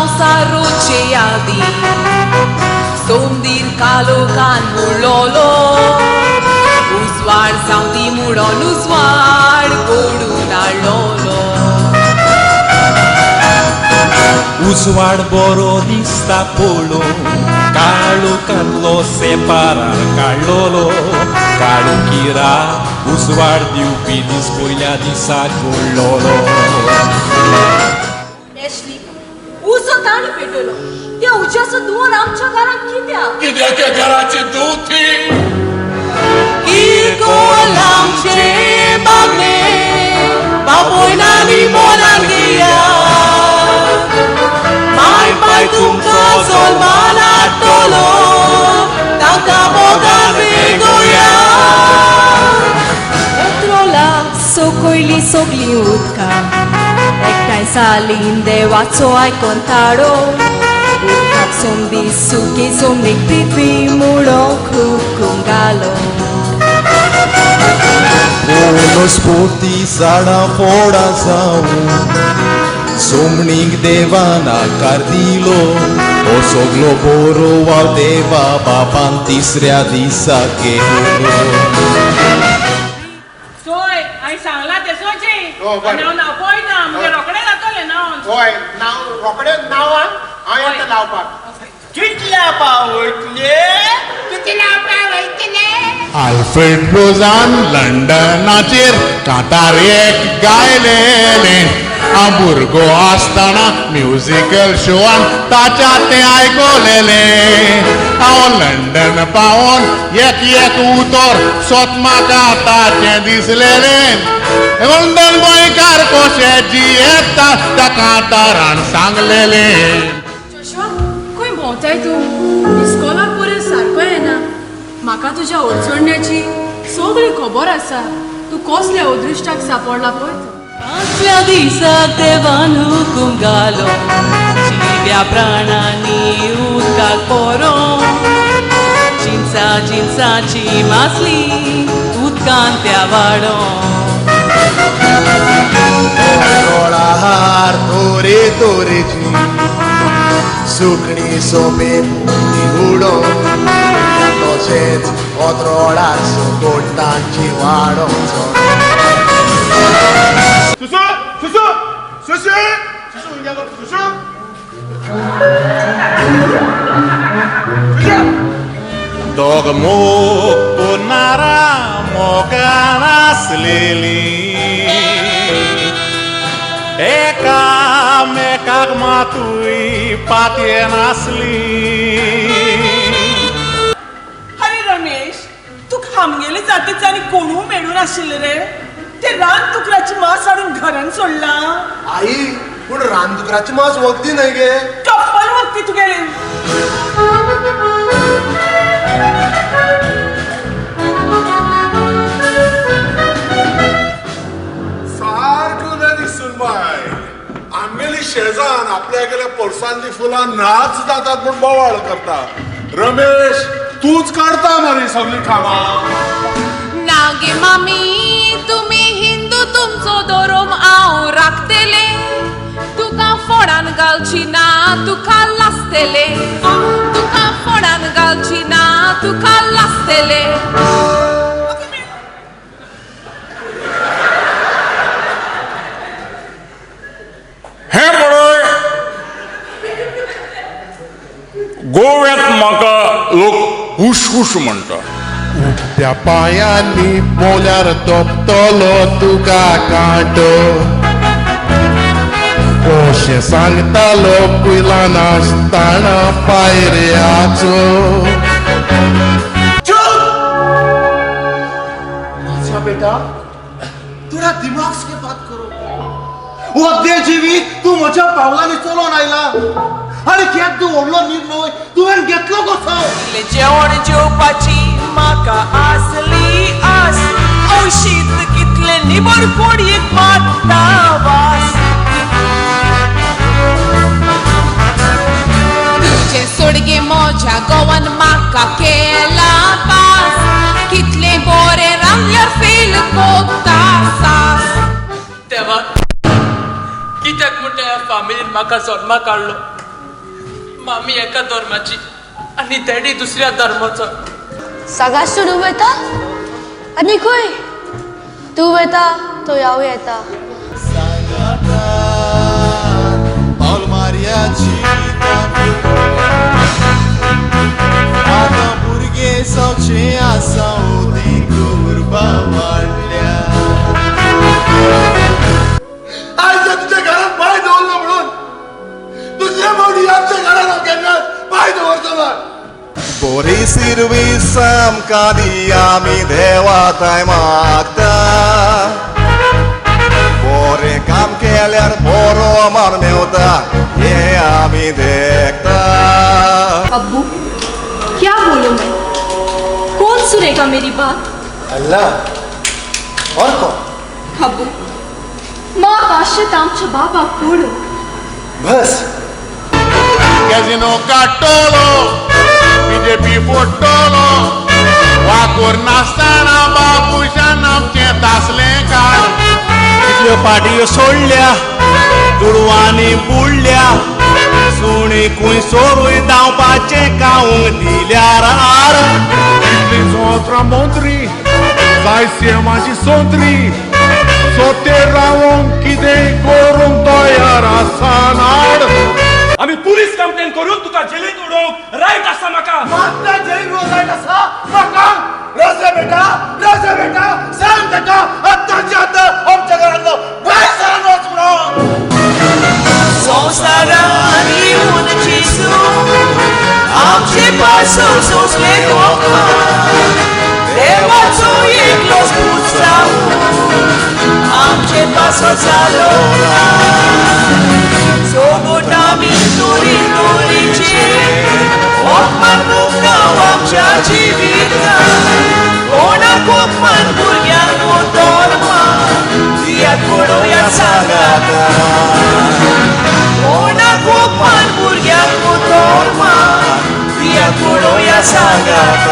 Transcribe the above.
रोचे आदी सोमदीर कालोखान मुळ्ळोलो उजवाड जावं दी मुडोन उजवाड गोडून हाडलोलो. उजवाड बरो दिसता पळोवंक, काळोखांतलो सेपारार काडलोलो. काळोखी रात उजवाड दिवपी दीस पयल्या दिसा घडलोलो. एशली, उजो ताणें पेटयलो. त्या उज्याचो धुंवर आमच्या घरांत कित्याक? कित्याक त्या घराची धूव ती? किरकोळ आमचे बागले बापोय आनी मोनान घेया, माय पाय तुमकां जल्मान हाडटलो, तांकां मोगान वेगोया. उतरोला सकयलीं सगलीं उदकां एकठांय जालीं, देवाचो आयकोन ताळो. उदकाक सोमदी सुकी जमनीक पृथ्वी मुडोंक हुकूम घालो. वनस्पती झाडां फोडां जावं, सोमणीक देवान आकार दिलो. हो सगलो बरो वाव देवा बापान तिसऱ्या दिसा केलो. चोय, हांवें सांगलां तें सोची. हो, बरें. आनी हांव न्हांवपा वयता, म्हणजे रोखडें जातलें न्हांवन. हय, नाव रोखडें नांवान हांव येता लावपाक. कितल्या पावतले? कितल्या पावयतले? आल्फ्रेड रोजान लंडनाचेर कांतार एक गायलेलें. हांव भुरगो आसतना म्युजिकल शोआन ताच्या तें आयकलेलें. हांव लंडन पावोन एक एक उतर सोत म्हाका ताचें दिसलेलें. लंडन गोंयकार कशे जियेता त्या कांतारान सांगलेलें. जोशुआ, खंय भोंवताय तूं? इस्कोलाक पऱ्यो सारको येना. म्हाका तुज्या अडचण्याची सगळी खबर आसा. तूं कसल्या अदृश्टाक सापडला पळय तूं. पांचव्या दिसा देवान हुकूम घालो, जिव्या प्राणांनी उदकाक पोरो. चिंचा चिंचाची मासली उदकान त्या वाडो. हार तोरे तोरेची सुकणी सोमे उडो, तशेंच ओत्रोळार सुकोटांची वाडोवचो. सुसू, सुसू, सुसू, सुसू, हिंगा सुसू, सुसू. दोग मोग पुनारा मोगान आसलेली, एकामेकाक मातूय पातयेन आसली. आरे रमेश, तुका आमगेले जातीचे आनी कोणू मेळून आशिल्ले रे? ते रानदुकराची मांस हाडून घरान सोडलां. आई, पूण रानदुकराची मांस वखदी न्हय गे? कप्पल वखदी तुगेलें. सारको उलयली सुनबाय. आमगेली शेजान आपल्या गेल्या पोरसांतली फुलां नाच जातात म्हूण बोवाळ करता. रमेश, तूच काडता मरे सगळीं कामां. ना गे मामी, तुमी हिंदू, तुमचो धोरोम हांव राखतले. तुका फोडान घालची ना, तुका लासतले. तुका फोडान घालची ना, तुका लासतले. हें पळय, गोव्यांत म्हाका लोक हुशहुश म्हणटा. उक्त्या पांयांनी मोल्यार तोपतलो तुका कांटो, कशें सांगतालो पयलान आसतना पायऱ्याचो. अच्छा बेटा, थोडा दिमाग से बात करो. अर्दे जिवीत तूं म्हज्या पावलांनी चलोन आयला आनी केदो व्हडलो निर्णय तुवें घेतलो कसो? जेवण जेवपाची म्हाका आसली आस, औशीत कितले निबर कोडयेक मारता वास. तुजें सोडगे म्हज्या गोवान म्हाका केला पास. कितलें बरें रांदल्यार फेल कोत्ता सास. तेव्हा कित्याक म्हणटा ह्या फामिलीन म्हाका जल्माक हाडलो? मामी एका धर्माची आनी डॅडी दुसऱ्या धर्माचो. सागास सोडून वता आनी खंय तूं वता थंय हांव येता. पावल मारयाची आतां भुरगे जावचे आसा ती कुरबा वाडल्या. आयज तुझ्या घरात पाय दवरलो म्हणून दुसऱ्या फावटी आमच्या घरात हांव केन्नाच पाय दवरचो ना. बोरी सिरवीस आमकां दी आमी देवा थांय मागता. बोरें काम केल्यार बोरो मान मेवता हें आमी देखता. अब्बू, क्या बोलूं मैं? कौन सुनेगा मेरी बात? अल्लाह, और कोण? अब्बू, माँ आशेत आमच्या बाबाक पडून. बस. कॅझिनो काडटलो, बीजेपी फोडटलो, वाकोर नासतना बाबूशान आमचें तासलें काड. कितल्यो पाटयो सोडल्या दुडवांनी बुडल्या, सुणी खूंय सोरूय धांवपाचें खावंक दिल्यार आर. कितलीं सोत्रां मंत्री जाय सीएमाची सोंत्री, सोतेर रावोंक कितें करूंक तयार आसा नाड. आमी पुलीस कंप्लेन करून तुका जेलीत उडोवंक रायट आसा म्हाका. आत्तां जेलीन वचायत आसा म्हाका. रजे बेटा, रजे बेटा, सांग ताका आत्तांचे आत्तां आमच्या घरांतलो भायर सरून वच म्हणून. संवसारान येवन जेजू आमचे पासून सोंसले कोंकण, देवाचो एकलोच पूत जावन आमचे पासो जालो. सोगोट आमी तुरी तुरीचे ओपमान मुखाव आमच्या जिवितान, कोणाक ओपमान भुरग्यांक धर्मा दियात पळोवया सांगाता. कोणाक ओपमान भुरग्यांक धर्मा दियात पळोवया सांगाता.